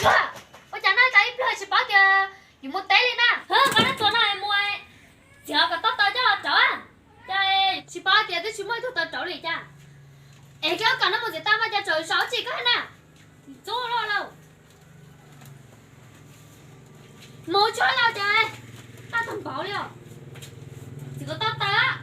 Ua cas no cas ib pliag tsis paub tias yus mus teb li na? Nqa dab tsuas no mus txiav kom tau taws coj los rauv. Cas tsis paub tias twb tsis muaj ib tug taws rauv li cas? Es koj ua kom no mus txiav tau mas cas tseem zaum tsis koj na? Txub loj lauj. Mus tsuag lauj cas, tag tag npaum li os. Txiav kom tau taws.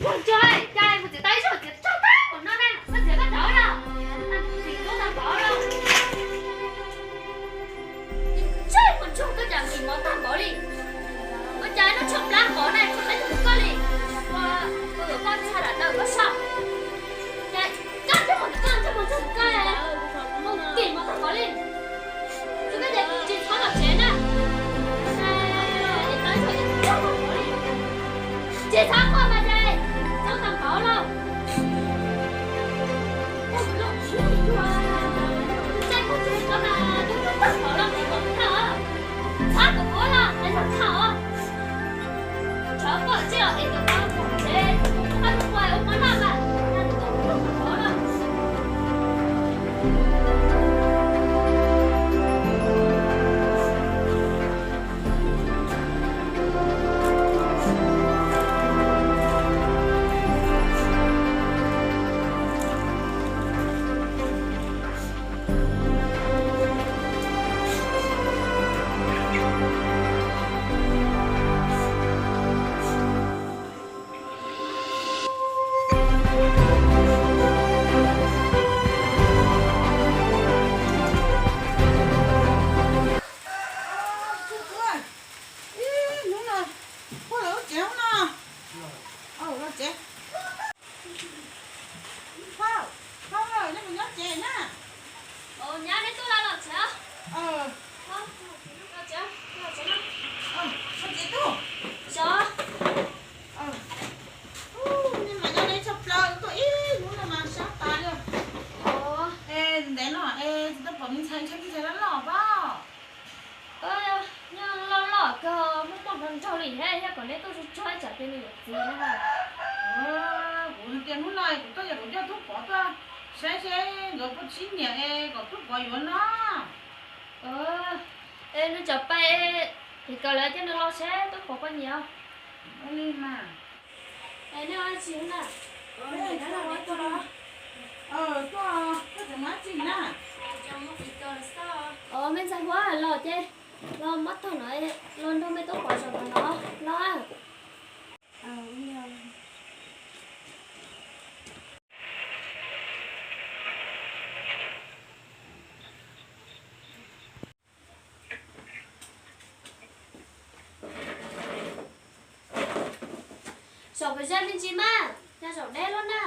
Ua cas cas mus txiav tau ib zaug txiav tag tag npaum no na, koj txiav koj rauv los? Tsis tub tag npaum los. Ntsej muag ntsuag koj cas mis mov tag npaum li. Ua cas noj tshuaj plab mov na, tshuaj plab tus koj li. Ua, ua koj txhaj lam tau koj saib. Cas koj ntsej muag ntawm koj, ntsej muag ntsuag ntawm koj, mus kim mov tag npaum li. Tsis txhob los tsev na. Tsis txhob quaj mas ces txhob tag npaum lauj. Txhob kuv ua los es los tham. Tsov koj tsis los es tus tau pom tsev, koj tus quaj ua mov noj mas, koj tus tau pom los. Ib hnub no, puag lawv lub tsev no. Los tsev. Phauj, phauj, nej mus nyob tsev na. Nyab, neb tuaj los tsev. Los tsev, los tsev na. Los tsev tuaj. Sov. Nej mas nyob neb tshaj plaws tuaj ib hnub no mas sab tas li. Es ntev no es tsis tau pom me ntxhais, ntshai me ntxhais loj loj pab. Nyob loj loj kawg, muaj muaj nrog nraug li thiab, yog kom neb tuaj tsuag tsuag tsam ces nws yuav txiv na. Kuv hais tias hnub no kuv tuaj yog kuv coj tub pov tuaj saib seb nkawd puas sib nyiam es kom tub pov yuav no. Es nws tsam pais, es kom lawv coj nws los seb tub pov puas nyiam. Ua li mas. Es nej ua dab tsi na? Tuaj, tuaj tseem ua dab tsi na? Os, me ntxhais Huab los ces los muab tog no los nrog me tub pov zaum no los. Zaum koj zaj me ntsis mas, yog zaum deb loj na.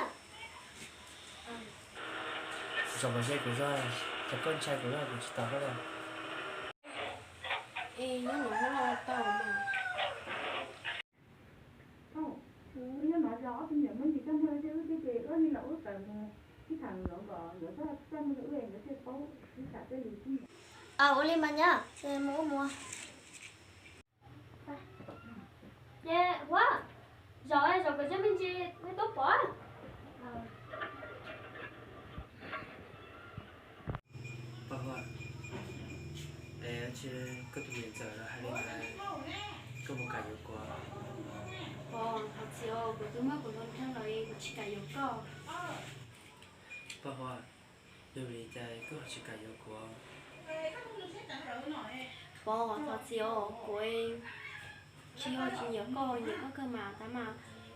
Zaum koj zaj kuv zaj, yog koj ntshai kuv zaj kuv tsis tau koj zaj. Es nyob no tau mas. Nyob no yog ob tug niam muaj ntsis coj mus lawm ces wb ces wb li los wb tawm mus sib tham los kom yuav txog coj mus rau wb nkawd thiaj paub sib tham tej lus xwb. Ua li mas nyab, mus ua mus. Ces Huab, zaum zaum kom zaj me ntsis me tub pov. Pog Huab, es koj tus niam ntxawm los hais li ntawd, koj puas kam yuav kuv? Pog, thov txim os, kuv twb muab kuv hluas nraug lawm, kuv tsis kam yuav koj. Pog Huab, yog vim li cas koj ho tsis kam yuav kuv? Pog, thov txim os, kuv tsis yog tsis nyiam koj, nyiam koj kawg mas tab mas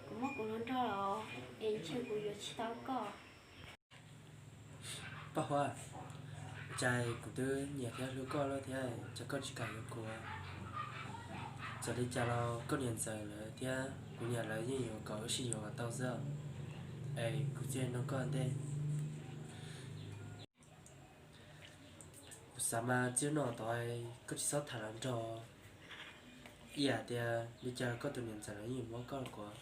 kuv muab kuv hluas nraug lawm es ntshe kuv yuav tsis tau koj. Pog Huab, cas kuv twb nyiam thiab hlub koj lawm thiab cas koj tsis kam yuav kuv? Txawm li cas los koj niam ntxawm lawm thiab kuv niam lawv yeej yuav kom wb sib yuav kom tau xwb. Es kuv thiaj nug koj ntej. Kuv xav mas txij no tod koj tsis txhob tham hluas nraug ib yam tias li cas koj tus niam ntxawm lawv yeej yuav muab koj los kuv.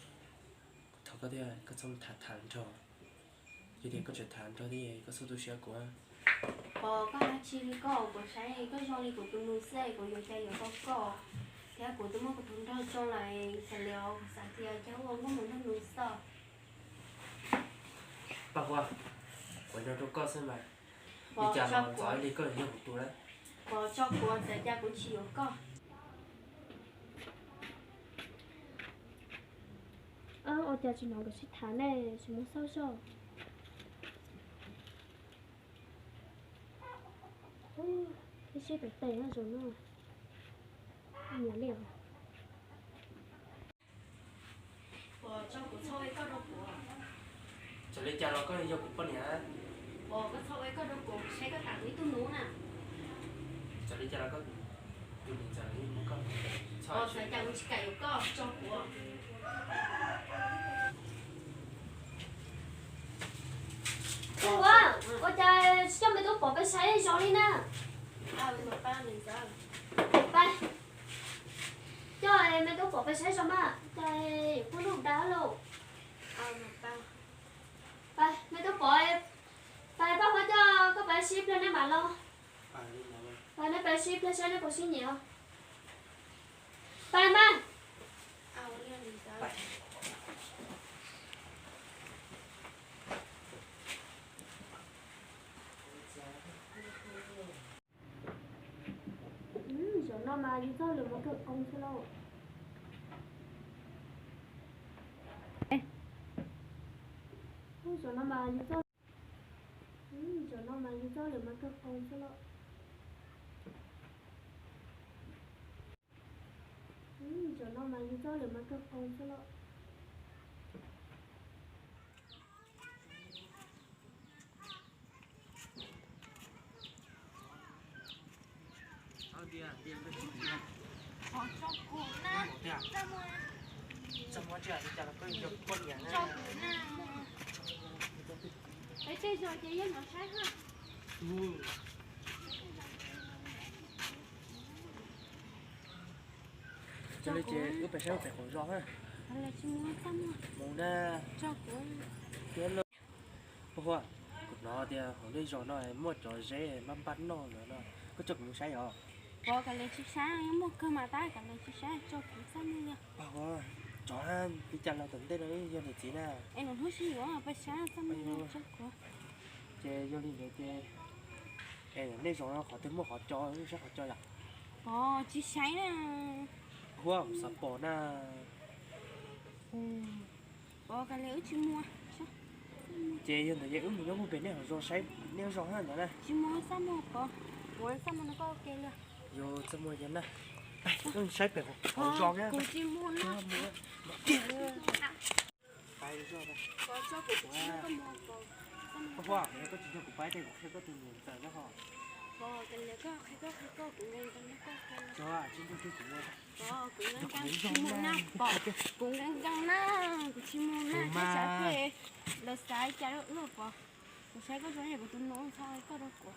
Kuv thov koj thiab koj txhob tham tham hluas nraug. Yog tias koj tseem tham hluas nraug thiab koj txhob tu siab kuv. Pog, koj hais tsis li koj, kuv saib koj zoo li kuv tus nus xwb, kuv yuav cas yuav tau koj. Thiab kuv twb muab kuv tus nraug tsoo lawm, txawm li os kuv xav tias cas ua nkauj mus nrog nus xwb. Pog Huab, kuv nrog rau koj xwb mas. Li cas los ntxov li koj yog kuv tus na. Pog, tso kuv, txawm cas kuv tsis yuav koj. Ua cas tsis hnov nkawd sib tham ne, tsis muaj xauj zoj. Ib sib tes tes zaum no, nyiam li. Pog, tso kuv, txhob ua koj rau kuv. Txawm li cas los koj yog kuv poj niam. Pog, koj txhob ua koj rau kuv, saib koj tham kuv ib tug nus na. Txawm li cas los koj tus niam ntxawm yeej muab koj. Pog, txawm cas kuv tsis kam yuav koj, tso kuv. Ua, ua cas tsis coj me tub Pov peb saib zos li na? Pab, coj me tub Pov peb saib zos mas, cas yuav pub lub dav lauj. Pab, me tub Pov, pab, pab Huab coj koj peb sib pliag nej mam los. Pab, nej peb sib pliag saib nej puas sib nyiam os. Pab mas. Zaum no mas yus txoj lwm mas kawg qoo xwb lauj. Zaum no mas yus txoj, zaum no mas yus txoj lwm mas kawg qoo xwb lauj. Zaum no mas yus txoj lwm mas kawg qoo xwb lauj. Peb tej zos ces yeej hnov saib ha. Ua li ces wb pais saib pem qaum zos ha. Mus na. Pog Huab, kuv hnov tias hauv nej zos no muaj cov zeb npab npab noj ntawd no, koj coj kuv mus saib os. Pog, kav liam tsis saib, muaj kawg mas tab, kav liam tsis saib, tso kuv txaj muag. Pog Huab, tso, li cas los tom ntej no yog niam txiv na. Es lwm hnub sib yuav pais saib txaj muag, tso kuv. Ces yog li ntawd ces, es nej zos no qhov twg muaj qhov tso, saib qhov tso yom? Pog, tsis saib na. Huab, kuv xav pom na. Pog, kav liam wb tsis mus. Ces yog ntawd ces wb mus nyob puag pem nej hauv zos saib nej zos na ntawd na. Tsis mus, txaj muag Pog, kuv txaj muag no koj ua ke li. Yog txaj muag yog na. Saib pem hauv zos na. Kuv tsis mus na. Pog, koj tsis nrog kuv pab ces kuv qhia koj tus niam ntxawm na ho. Pog, kav liam koj qhia koj qhia koj, kuv nkees nkees na koj qhia. Kuv nkees nkees tsis mus na Pog, kuv nkees nkees na, kuv tsis mus na, koj tsav phem, lawv xav cas rau wb Pog, kuv saib koj zoo yam kuv tus nus txhob ua koj rau kuv.